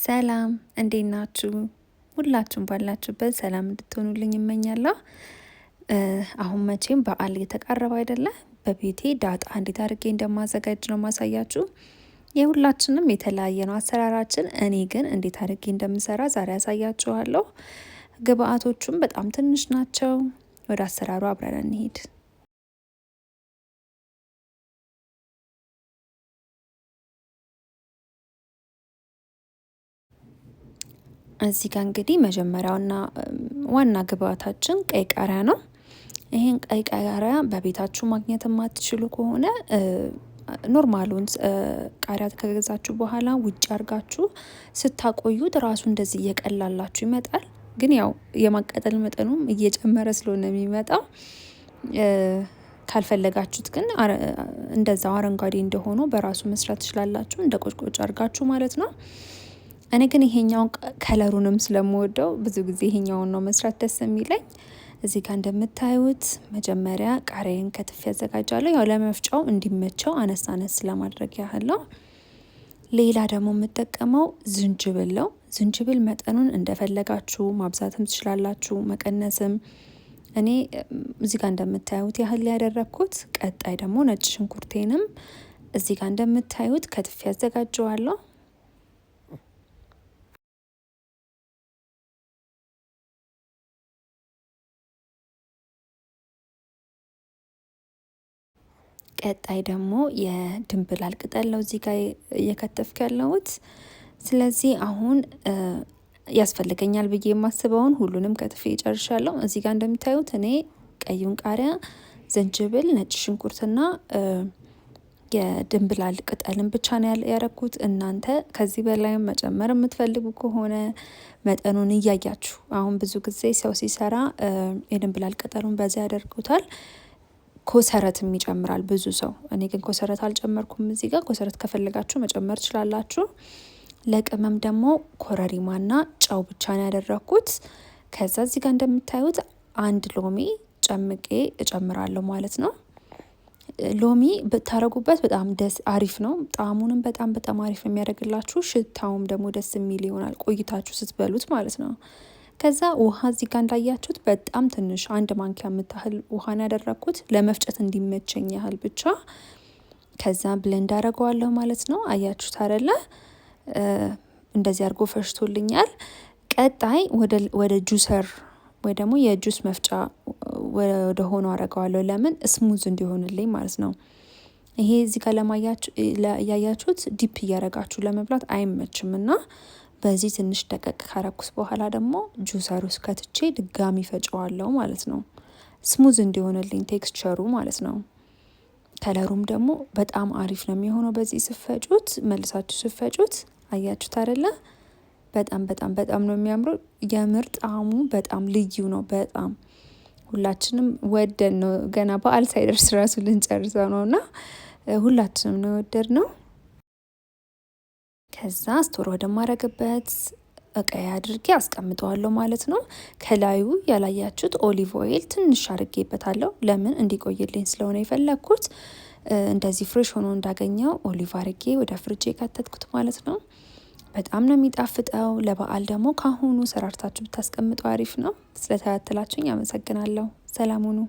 ሰላም እንዴት ናችሁ? ሁላችሁም ባላችሁበት ሰላም እንድትሆኑልኝ እመኛለሁ። አሁን መቼም በዓል እየተቃረበ አይደለ? በቤቴ ዳጣ እንዴት አድርጌ እንደማዘጋጅ ነው ማሳያችሁ። የሁላችንም የተለያየ ነው አሰራራችን። እኔ ግን እንዴት አድርጌ እንደምሰራ ዛሬ ያሳያችኋለሁ። ግብአቶቹም በጣም ትንሽ ናቸው። ወደ አሰራሩ አብረን እንሂድ። እዚህ ጋር እንግዲህ መጀመሪያውና ዋና ግብአታችን ቀይ ቃሪያ ነው። ይሄን ቀይ ቃሪያ በቤታችሁ ማግኘት የማትችሉ ከሆነ normal ኡን ቃሪያ ከገዛችሁ በኋላ ውጭ አድርጋችሁ ስታቆዩት ራሱ እንደዚህ እየቀላላችሁ ይመጣል። ግን ያው የማቃጠል መጠኑም እየጨመረ ስለሆነ የሚመጣው ካልፈለጋችሁት ግን እንደዛው አረንጓዴ እንደሆኑ በራሱ መስራት ትችላላችሁ፣ እንደ ቆጭቆጭ አድርጋችሁ ማለት ነው። እኔ ግን ይሄኛውን color ኡንም ስለምወደው ብዙ ጊዜ ይሄኛውን ነው መስራት ደስ የሚለኝ። እዚህ ጋር እንደምታዩት መጀመሪያ ቃሪያን ከትፌ ያዘጋጃለሁ። ያው ለመፍጫው እንዲመቸው አነስ አነስ ለማድረግ ያህል ነው። ሌላ ደግሞ የምጠቀመው ዝንጅብል ነው። ዝንጅብል መጠኑን እንደፈለጋችሁ ማብዛትም ትችላላችሁ፣ መቀነስም። እኔ እዚህ ጋር እንደምታዩት ያህል ያደረግኩት። ቀጣይ ደግሞ ነጭ ሽንኩርቴንም እዚህ ጋር እንደምታዩት ከትፌ ያዘጋጀዋለሁ። ቀጣይ ደግሞ የድንብላል ቅጠል ነው እዚህ ጋር እየከተፍኩ ያለሁት። ስለዚህ አሁን ያስፈልገኛል ብዬ የማስበውን ሁሉንም ከትፌ ጨርሻለሁ። እዚህ ጋር እንደምታዩት እኔ ቀዩን ቃሪያ፣ ዝንጅብል፣ ነጭ ሽንኩርትና የድንብላል ቅጠልን ብቻ ነው ያረኩት። እናንተ ከዚህ በላይ መጨመር የምትፈልጉ ከሆነ መጠኑን እያያችሁ፣ አሁን ብዙ ጊዜ ሰው ሲሰራ የድንብላል ቅጠሉን በዛ ያደርጉታል። ኮሰረትም ይጨምራል ብዙ ሰው። እኔ ግን ኮሰረት አልጨመርኩም። እዚህ ጋር ኮሰረት ከፈለጋችሁ መጨመር ትችላላችሁ። ለቅመም ደግሞ ኮረሪማና ጨው ብቻ ነው ያደረኩት። ከዛ እዚህ ጋር እንደምታዩት አንድ ሎሚ ጨምቄ እጨምራለሁ ማለት ነው። ሎሚ ብታረጉበት በጣም ደስ አሪፍ ነው። ጣዕሙንም በጣም በጣም አሪፍ የሚያደርግላችሁ፣ ሽታውም ደግሞ ደስ የሚል ይሆናል ቆይታችሁ ስትበሉት ማለት ነው። ከዛ ውሃ እዚህ ጋር እንዳያችሁት በጣም ትንሽ አንድ ማንኪያ የምታህል ውሃን ያደረግኩት ለመፍጨት እንዲመቸኝ ያህል ብቻ። ከዛ blend አደርገዋለሁ ማለት ነው። አያችሁት አይደለ? እንደዚህ አድርጎ ፈጭቶልኛል። ቀጣይ ወደ juicer ወይ ደግሞ የጁስ መፍጫ ወደ ሆኖ አደርገዋለሁ። ለምን smooth እንዲሆንልኝ ማለት ነው። ይሄ እዚህ ጋር እያያችሁት dip እያደረጋችሁ ለመብላት አይመችም እና በዚህ ትንሽ ደቀቅ ካረኩት በኋላ ደግሞ juicer ውስጥ ከትቼ ድጋሚ ፈጨዋለሁ ማለት ነው። smooth እንዲሆንልኝ texture ኡ ማለት ነው። color ኡም ደግሞ በጣም አሪፍ ነው የሚሆነው በዚህ ስፈጩት፣ መልሳችሁ ስፈጩት። አያችሁት አይደለ? በጣም በጣም በጣም ነው የሚያምረው። የምር ጣዕሙ በጣም ልዩ ነው። በጣም ሁላችንም ወደን ነው፣ ገና በዓል ሳይደርስ ራሱ ልንጨርሰው ነው እና ሁላችንም ነው የወደድነው። ከዛ store ወደማረግበት እቃ አድርጌ አስቀምጠዋለሁ ማለት ነው። ከላዩ ያላያችሁት olive oil ትንሽ አድርጌበታለሁ። ለምን እንዲቆይልኝ ስለሆነ የፈለግኩት እንደዚህ fresh ሆኖ እንዳገኘው olive አድርጌ ወደ ፍሪጅ የከተትኩት ማለት ነው። በጣም ነው የሚጣፍጠው። ለበዓል ደግሞ ካሁኑ ሰራርታችሁ ብታስቀምጠው አሪፍ ነው። ስለተከታተላችሁኝ አመሰግናለሁ። ሰላም ሁኑ።